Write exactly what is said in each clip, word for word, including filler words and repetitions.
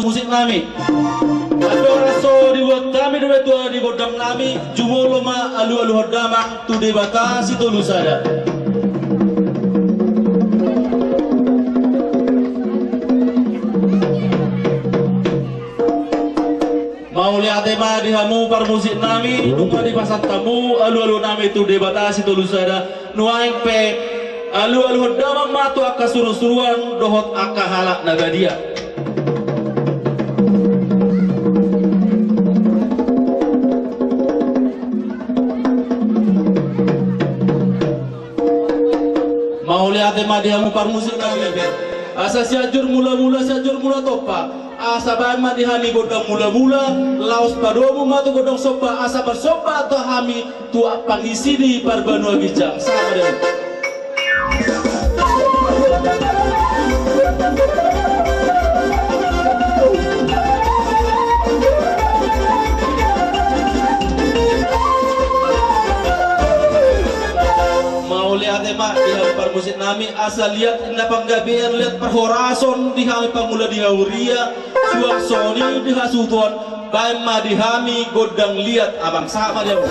musik nami. Andorang so dibuat hami dope tu adat ni gondang nami, jumolo ma alualuhon damang tu Debata Sitolusada. Mauliate ma di hamu parmusik nami, nunga dipasahat hamu alualu nami tu Debata Sitolusada, nuaeng pe alualuhon damang ma tu angka surusuruan dohot angka halak na badia. Mauliate ma di hamu parmusik nami. Asa Sianjur Mulamula, Sianjur Mula Tompa. Asa baen ma di hami gondang mulamula, laos padomu ma tu gondang somba, asa marsomba do hami tu pangisi ni parbanua ginjang. Sahat ma di hamu. Mauliate ma di hamu parmusik nami, asa liat inna panggabean, liat parhorason di hami pangula ni huria, suang songon i di hasuhuton, baen ma di hami gondang liat, amang, sahat ma di hamu.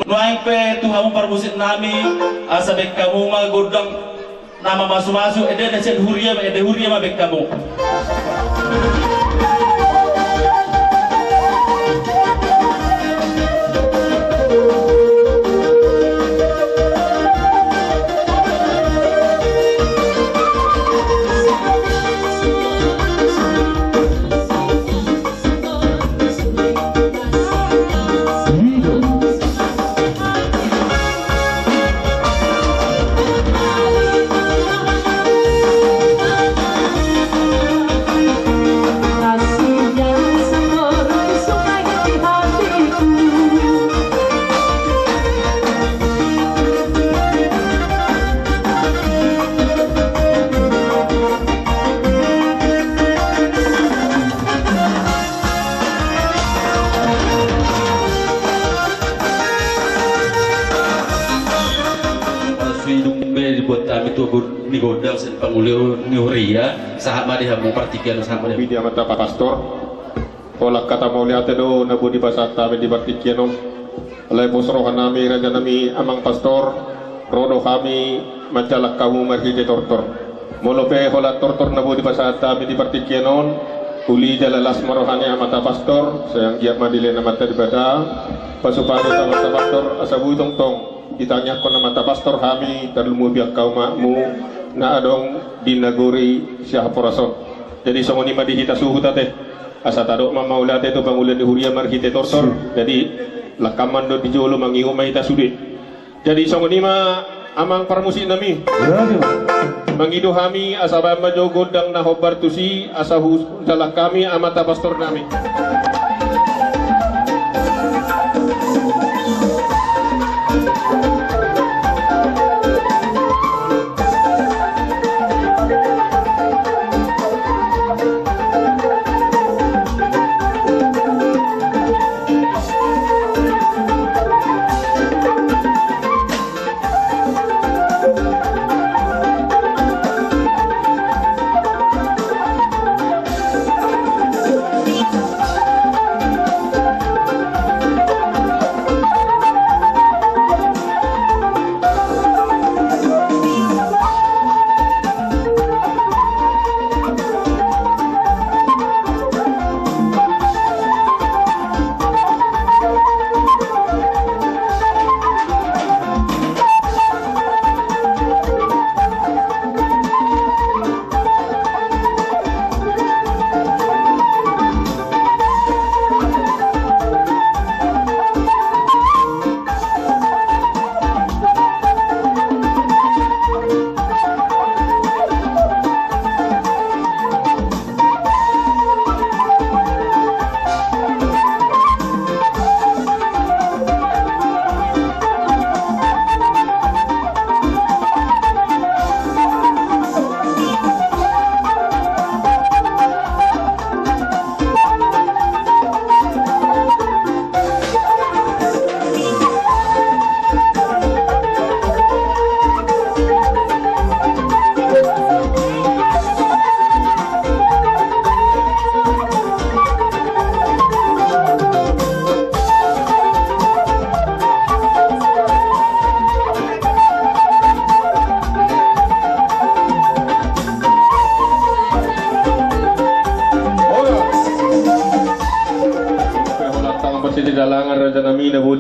Nuaeng pe tu hamu parmusik nami, asa baen hamu ma gondang na mamasumasu, ende, ende sian huria, ende huria ma baen hamu. Sidung be dibuat hami tu abu ni gondang sian pangula ni huria, sahat ma di hamu partingkian, sahat ma di hamu. Di amanta pastor. Holan hata mauliate do na boi dipasahat hami di partingkian on. Alai pos roha nami, raja nami, amang pastor, ro do hami manjalang hamu marhite tortor. Molo pe holan tortor na boi dipasahat hami di partingkian on, uli jala las ma roha ni amanta pastor, sai anggiat ma dilehon Amanta Debata pasupadi tu amanta pastor, asa boi tongtong ditangiangkon amanta pastor hami, tarlumobi angka umatmu na adong di nagori Siahaan Horas on. Jadi songon i ma di hita suhut ate. Asa tadok ma mauliate tu pangula ni huria marhite tortor. Jadi langkaman do di jolo, mangihut ma hita sude. Jadi songon i ma amang parmusik nami. Mangido hami asa baen ma jo gondang na hombar tusi asa hujalang hami amanta pastor nami.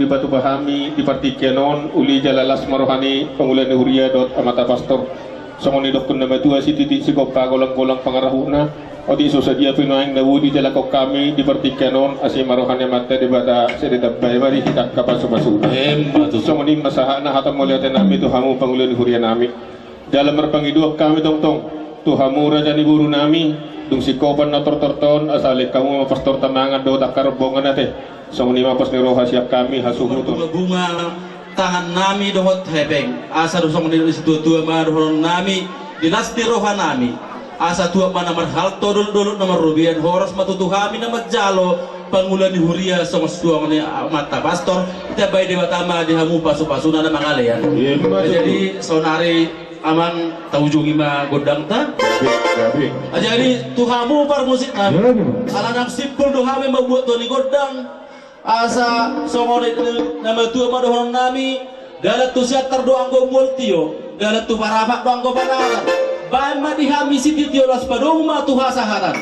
Patupa hami di partingkian on, uli jala las ma roha ni pangula ni huria dohot amanta pastor. Songon nidokkon na matua, sititi sigompa, golanggolang pangarahutna. Otik so sadia pe nuaeng na uli jala hot hami di partingkian on, asi ma roha ni Amanta Debata, sai ditambai ma di hita angka pasupasuna. Emma tutu. Songon i ma sahatna hata mauliate nami tu hamu pangula ni huria nami. Jala marpangidoan hami tongtong tu hamu raja ni boru nami, dung singkopan na tortor on, asa lehon hamu ma pastorta mangan dohot angka rombongan ate. Songon i ma pos ni roha sian hami hasuhuton. Bunga tangan nami dohot hepeng, asa do songon i didok ni situatua ma dohonon nami, di las ni roha nami, asa tuat ma na marhalto, dolok-dolok na marrobean, horas ma tutu hami na manjalo pangula ni huria songon suang ni amanta pastor, ditambai Debata ma di hamu pasupasuna na mangalean. Emma tutu. Jadi saonari Amang, taujungi ma gondangta. Gabe, gabe. Jadi tu hamu parmusik nami. Gabe. Ala nang simpul do hami mambuat doni gondang. Asa songon i na matua ma dohonon nami. Dalan tu Siantar do anggo mual tio, dalan tu Parapat do anggo pangatar. Baen ma di hami sitio, laos padomu ma tu hasahatan.